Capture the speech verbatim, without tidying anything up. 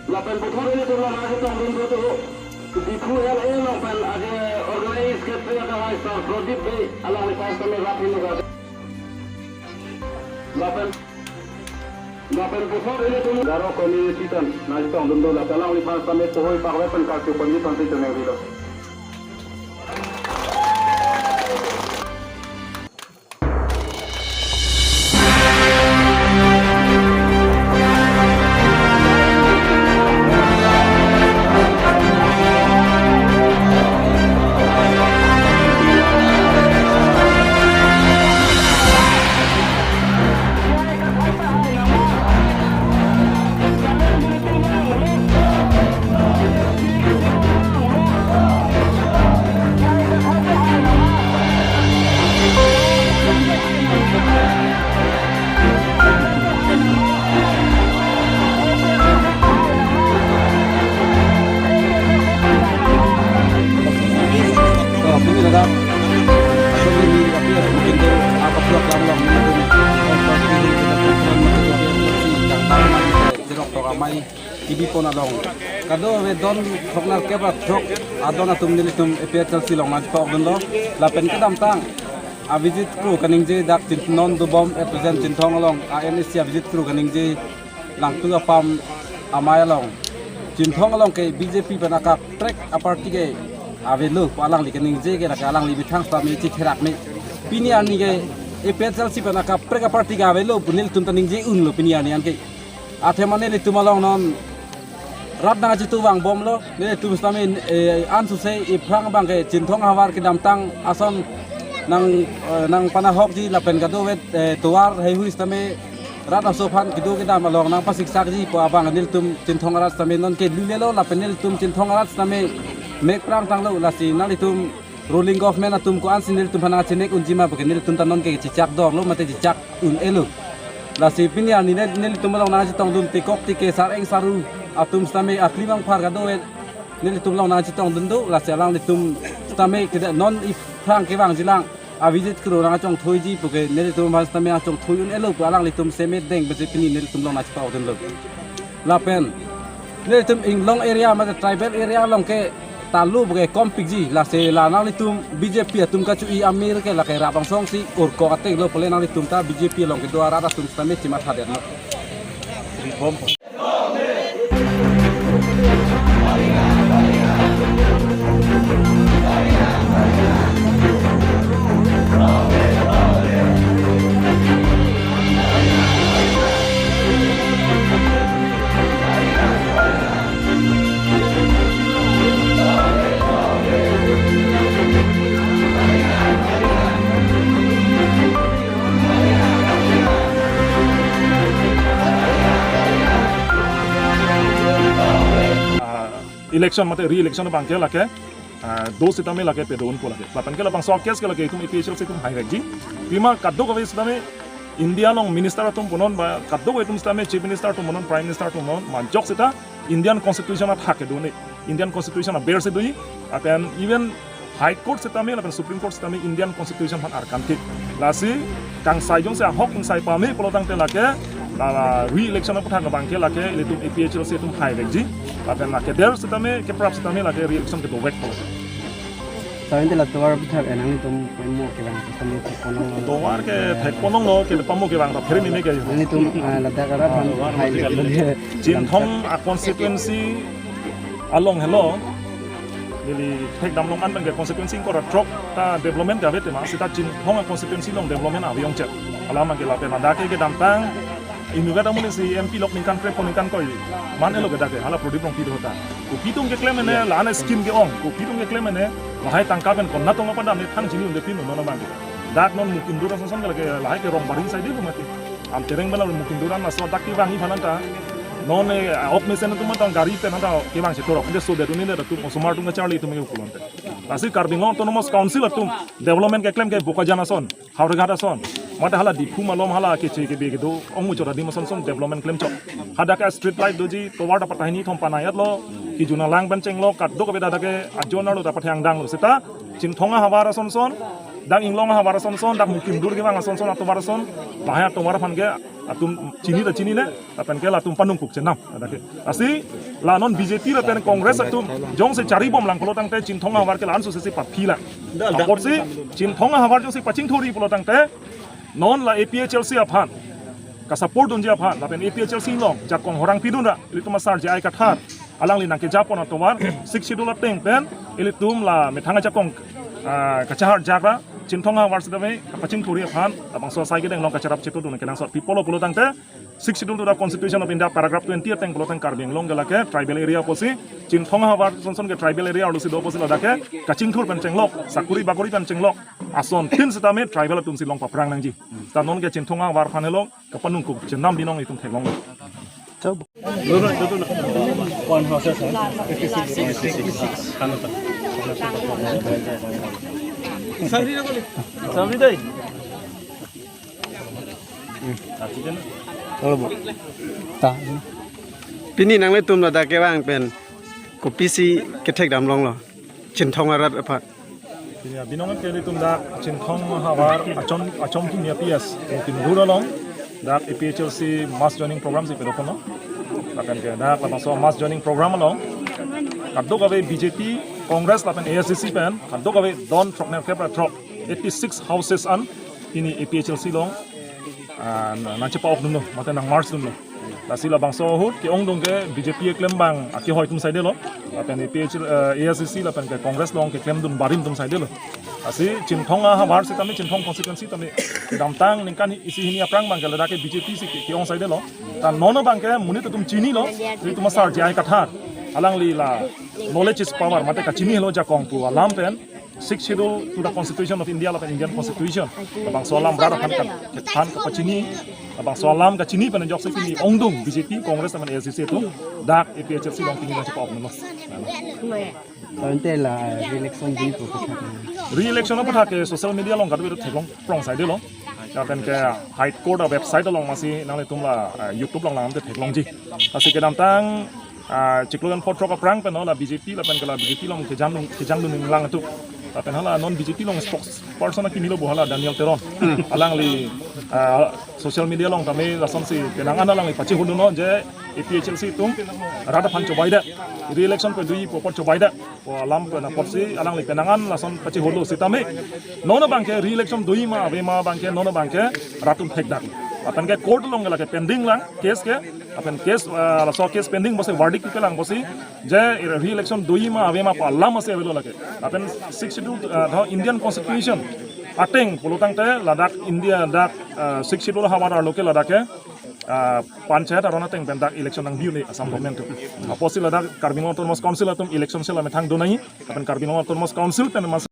Lapen puthot ilitum along nangchetongdun do tu, Diphu L A along pen ake organize ke pen akai Sir Pradip Bey, alangli aphan sitame rat hinu ka. Lapen, lapen puthot ilitum Garo community pen nangchetongdun do, lapen alangli aphan sitame puhoi pakve pen karju ponji aphan si choningri lo. Jirok tok amei kibipon along. Kadokave don throk nerkep ra throk adon atum nelitum A P H L C along nangchepokdunlo. Lapen kedamtang a visit kru kaningje dak Chin-, non dobom at present Chinthong along a N S C a visit kru kaningje Langtu apam amei along. Chinthong along ke B J P pen akaprek a-party ke avelo pu alangli kaningje ke lake alangli methang sitame chitherak me. Pini arni ke A P H L C pen akaprek a-party ke avelo pu nelitum ta ningje unlo pini arni anke. Athema nelitum along non rat nangchitu vangbomlo, nelitum sitame, eh, ansose iphrang abang ke Chinthong ahavar kedamtang ason nang, eh, nangpanahokji lapen kadokave, eh, tovar heihui sitame rat aso aphan kedo kedam along nangpasiksakji pu abang nelitum Chinthong arat sitame nonke lulelo lapen nelitum Chinthong arat sitame mekprang tanglo lasi nanglitum ruling government atum ko-ansi nelitum aphan nangchenek unji ma puke nelitum ta nonke chechak dorlo mate chechak un-elo. Lasi pini arni nel-, nelitum along nangchetongdun tikok tike sar-eng saru atum sitame akli mangphar kadokave nelitum along nangchetongdun do lasi alanglitum sitame kede non iphrang kevangjilang a visit kru nangchongthuiji puke nelitum aphan sitame nangchongthui un-elo pu alanglitum semet deng besi pini nelitum along nangchepokdunlo. Lapen nelitum inglong area mate tribal area along ke talu puke kompikji lasi la nanglitum B J P atum kachu-i amir ke lake rabangsong si urkok ateng lo pule nanglitum ta B J P along kedo arat atum sitame chimatha detlo. Ah, election mate re-election abang ke lake, ah, do sitame lake pedo unpo lake. Lapen ke labangso case ke lake itum A P H L C itum haivekji. Pima kadokave sitame India along minister atum punon ba kadokave itum sitame chief minister atum punon, prime minister atum punon, majok sita Indian Constitution athak kedo ne. Indian Constitution aber si doji, lapen even High Court sitame lapen Supreme Court sitame Indian Constitution aphan arkan tik. Lasi kangsai jongsi ahok ingsai pame pulotangte lake, la, la, re-election aputhak abang ke lake ilitum A P H L C atum haivekji. Lapen lake der sitame keprap sitame lake re-election kedovek pulo. Sawin te la tovar aputhak enang itum pamo kevang sitame thek ponong. Tovar ke thek pononglo ke pamo kevang ta phere meme ke. Nelitum, ah, ladak arat aphan hai le. Chinthong a constituency along helo. Neli thekdam long an pen ke constituency ingkoi ra throk ta development ke ave tema, sita Chinthong a constituency along development ave ongchot. Alam ke lapen ladak ke kedamtang inut atum si M P lok ningkan krepho ningkan koi man-elo ke dak ke hala Pradip Rongpi do ta. Kopi atum keklem mene, la-an scheme ke-ong, kopi atum keklem mene, lahai tangka pen konat tong apa dam ne thang chini unde pin non abang ke. Dak non Mukim Dura Sason ke lake lahai ke rong baring sai de lo mati. Amtereng bela mukim duran laso dak kevangji aphan ta. Non eh, ok mesen atum ta gari pen ta kevang chetorok. Ante so de tuni de atum osomar atum kacharli atum ke pulote. Lasi Karbi Anglong Autonomous Council atum development keklem ke Bokajan ason, Howraghat ason, mate hala Diphu malom hala keche kebe kedo ongmuchot adim ason son development klemchot. Hadak ke street light doji, tovar ta patahini thom panai-etlo, kejun alang pen chenglo, kadokave hadak ke ajonar lo ta pathang danglo. Seta Chinthong ahavar ason son, dak Inglong ahavar ason son, dak mukim dur kevang ason son, atovar ason, lahai atovar aphan ke atum chini ta chinine, lapen ke latum panungkuk chenam. Hadak ke. Lasi la non B J P lapen Congress atum jongsi charibom lang pulo tangte Chinthong ahavar ke la-an susi si paphila. Apotsi Chinthong ahavar jongsi pachingthurji pulo tangte non la A P H L C aphan kasupport dunji aphan lapen A P H L C along jakong horang pidun ra ilitum asar J I Kathar alangli nangkejapon atovar Sixth Schedule ateng pen ilitum la methang ajakong ah, kachahar jakra Chinthong ahavar sitame kapachingthurji aphan labangso asai kedeng along kacharap chetodun kenangsot. Pi apotlo pulo tangte Sixth Schedule to the Constitution of India paragraph twenty ateng pulo tang Karbi Anglong ke lake tribal area apotsi, Chinthong ahavar ason son ke tribal area arlosi do apotsi ladak ke kachingthur pen chenglok, sakuri bakuri pen chenglok asontin sitame tribal atum si long paphrang nangji. Ta non ke Chinthong ahavar aphan helo kapanungkuk chenam binong itum theklong. One houses, huh? Fifty-six. Pini nanglitum ladak kevang pen kopisi kethekdam longlo Chinthong arat aphan? Pini abinong ke ilitum dak Chinthong ahavar achom achom kini A P S mukim dur along dak A P H L C mass joining program si pedokono. Lapen ke dak labangso mass joining program along kadokave B J P, Congress lapen A S D C pen kadokave don throknerkep ra throk, eighty-six houses an pini A P H L C along ah, na- nangchepa-ok dunlo, mate nang march dunlo. Lasi labangso ahut ke-ongdung ke B J P keklem abang akehoi atum saidelo. Lapen A P H, eh, A S D C lapen ke Congress along keklemdun barim atum saidelo. Lasi Chinthong ahavar sitame Chinthong constituency tame kedamtang ningkan isi hini aphrang abang ke ladak ke B J P si ke- ke-ong saidelo. Ta non abang ke monit atum chinilo, ilitum asar J I Kathar. Alangli la knowledge is power, mate kachini helo jakong pu alam pen Sixth Schedule to the Constitution of India lapen Indian Constitution. Labangso alam rat aphan kan, kan kapachini, labangso alam kachini pen ajoksi pini ongdung B J P, Congress lapen A S D C atum dak A P H L C along pini nangchepa-ok dunlo. Ante la re-election di pu re-election aputhak ke social media along kadokave theklong prong saidelo. Lapen ke High Court a website along masi nanglitum la, eh, YouTube along lang ante theklongji. Lasi kedamtang ah, chiklo jon pho throk aphrang pen hala B J P lapen ke la B J P along kejang kejangdun ninglang atum. Lapen hala non B J P along spokesperson akinilo bo hala Daniel Teron. Alangli ah, social media along tame lasonsi penang an alangli pachehudunlo je A P H L C atum rat aphan chobaidet, re-election pen doji pu apot chobaidet pu alam pen apotsi alangli penang an lason pachehudlo sitame non abang ke re-election doji ma ave ma abang ke non abang ke rat atum thekdak. Lapen ke court along ke lake pending lang case ke. Lapen case, ah, laso case pending pusi verdict kelang pusi je re-election doji ma ave ma pu alam masi avelo lake. Lapen Sixth Schedule, ah, tho Indian Constitution ateng pulo tangte ladak India dak, ah, Sixth Schedule ahavar arlo ke ladak ke, ah, panchayat aron ateng pen dak election nangbi un-e Assam government atum. Apotsi ladak Karbi Anglong Autonomous Council atum election cell amethang do nangji. Lapen Karbi Anglong Autonomous Council pen mas